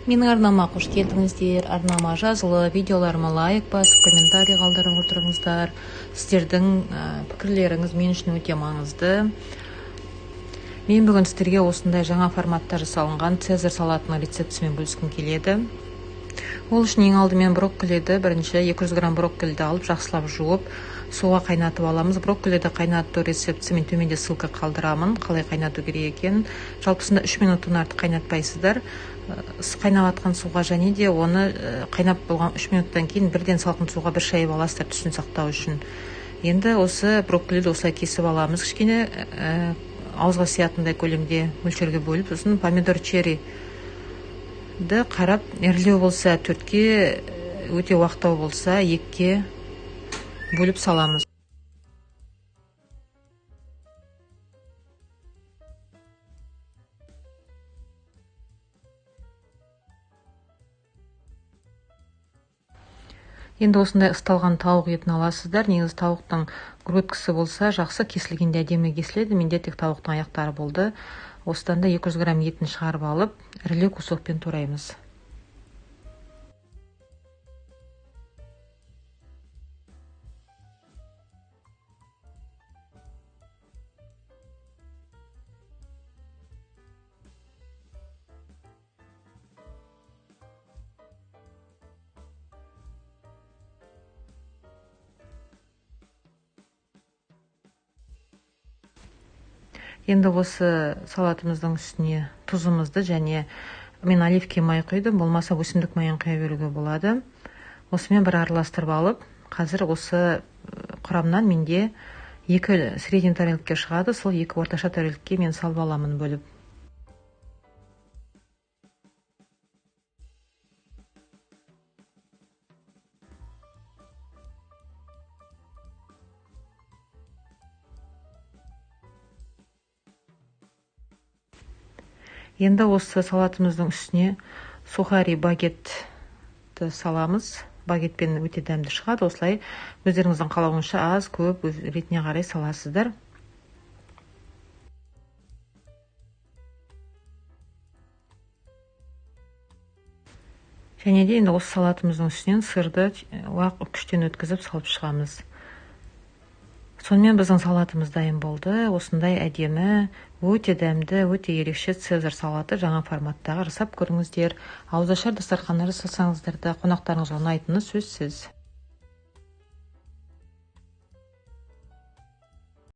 Менің арнама қош келдіңіздер. Арнама жазылып, видеоларыма лайк басып, комментарий қалдырып отырыңыздар. Сіздердің пікірлеріңіз мен үшін өте маңызды. Мен бүгін сіздерге осындай жаңа форматта жасалынған цезарь салатының рецептісімен бөліскім келеді. Ол үшін ең алдымен брокколиді, бірінші 200 грамм брокколиді алып, жақсылап жуып, суға қайнатып аламыз. Брокколиді қайнату рецептісі мен төменде ссылка қалдырамын, қалай қайнату керек екенін. Жалпысында 3 минуттан артық қайнатпайсыздар. Қайнап жатқан суға және де оны қайнап болған 3 минуттан кейін бірден салқын суға бір шайып аласыздар, түсін сақтау үшін. Енді осы брокколиді осылай кесіп аламыз, кішкене ауызға сиятындай көлемде мөлшерге бөліп, сосын помидор черриді қарап, ірілеу болса 4-ке, өте уақтау болса 2-ке бөліп саламыз. Енді осындай ысталған тауық етін аласыздар. Негізі тауықтың грудкасы болса жақсы, кесілгенде әдемі кесіледі. Менде тек тауықтың аяқтары болды. Осыдан да 200 грамм етін шығарып алып, ірілеу кусокпен тураймыз. Енді осы салатымыздың үстіне тұзымызды және мен оливки май құйдым, болмаса өсімдік майын құя беруге болады. Осымен бір араластырып алып, қазір осы құрамнан менде 2 средний тарелке шығады, сол 2 орташа тарелке мен салып аламын бөліп. Енді осы салатымыздың үстіне сухари багетті саламыз. Багетпен өте дәмді шығады. Осылай өздеріңіздің қалауынша аз, көп өз ретіне қарай саласыздар. Және де енді осы салатымыздың үстінен сырды уақ үкіштен өткізіп салып шығамыз. Сонымен біздің салатымыз дайын болды. Осындай әдемі, өте дәмді, өте ерекше цезарь салаты жаңа форматтағы жасап көріңіздер. Ауызашар дастархандар жасасаңыздар да қонақтарыңызға ұнайтыны сөзсіз.